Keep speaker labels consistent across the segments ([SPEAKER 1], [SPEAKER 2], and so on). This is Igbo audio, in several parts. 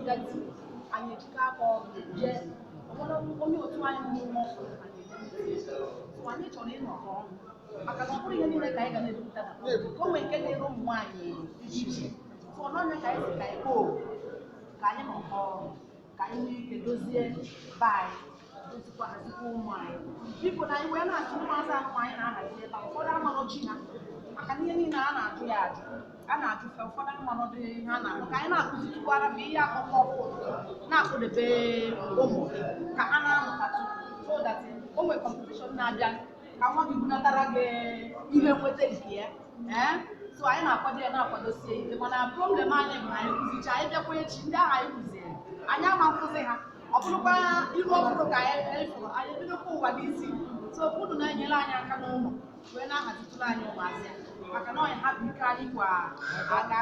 [SPEAKER 1] Ịga di anyị ejikọ aka ọnụ jee. Ọ nwere onye otu anyị mụrụ nwa ọfụrụ, anyị eje. So anyị chọrọ ịnọkọ ọnụ, maka na ọ bụrụ ihe niile ka anyị ga na-ebupụta na public. O nwere nke dịrị ụmụ nwaanyị iche. So n'ọnya ka anyị si ka anyị kpoo, ka anyị nọkọ ọnụ, ka anyị nwee ike dozie be anyị, dozikwa, hazikwa ụmụ anyị. Biko, na anyị wee na-asị ụmụazị ahụ anyị na-ahazi ebe a, ụfọdụ amarọ chi ha, maka na ihe niile a na-ajụ ya ajụ, a na-ajụfe ụfọdụ amarọ dị ha na-anụ, ka anyị na-akụzitukwara ma ihe akụkọ ọkụ ụtụtụ na-akpụdebe ụmụ gị ka ha na-amụtatụ, so that o nwere competition na-abịa, ka nwa gị bunatara gị ihe nweta nke ya. Ee, so anyị na-akwado ya, na-akwadosie ike, mana problem anyị bụ na anyị kụzicha, anyị bịakwa echi, ndị ahụ anyị kụziere, anyị ama nkụzi ha. Ọ bụrụkwa iru ọhụrụ ka anyị fụrụ, anyị ebidokwa ụwa n'isi. So unu na-enyere anyị aka n'ụlọ wee na-ahazitụrụ anyị ụmụazị a, maka na ọnya ha bụ ike anyị kwa aga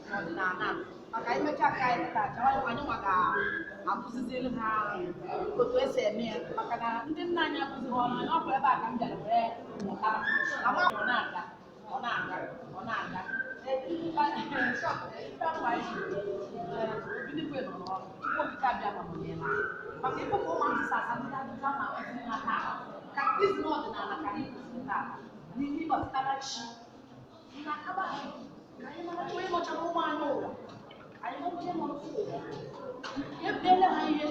[SPEAKER 1] n'ọdịnala a. Maka anyị mechaa ka anyị taa chawa, anyị nwa ga-akụziziri ha otu esi eme ya, maka na ndị nna anyị akụziri ọnụ anyị. Ọ bụ ebe a ka m bịara wee mụtara na nwa ọ na-aga, ọ na-aga, ọ na-aga. Obiligwe nọ n'ọrụ. Chukwu Okike abịa ma nọnyere anyị, maka ịbụ ka ụmụ asa ndị ajụjụ a na-akụziri ha taa ka izin ọdịnala ka anyị kụziri taa n'ihe gbasara chi na-akaba ahụ, ka anyị mara onye nọchara ụmụ anyị ụwa, anyị mara onye nọ n'ụwa, emeela ha ihe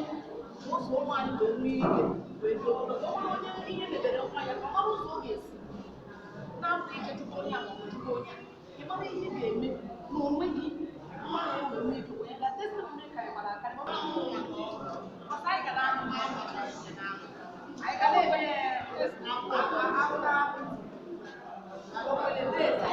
[SPEAKER 1] ụzọ ụmụ anyị wee nwee ike wee dị ogologo. O nwere onye ihe mebere nwa ya, ka ọ mara ụzọ ọ ga-esi na-apụ ije, chukwu onye a maọbụ chukwu onye a, ị mara ihe.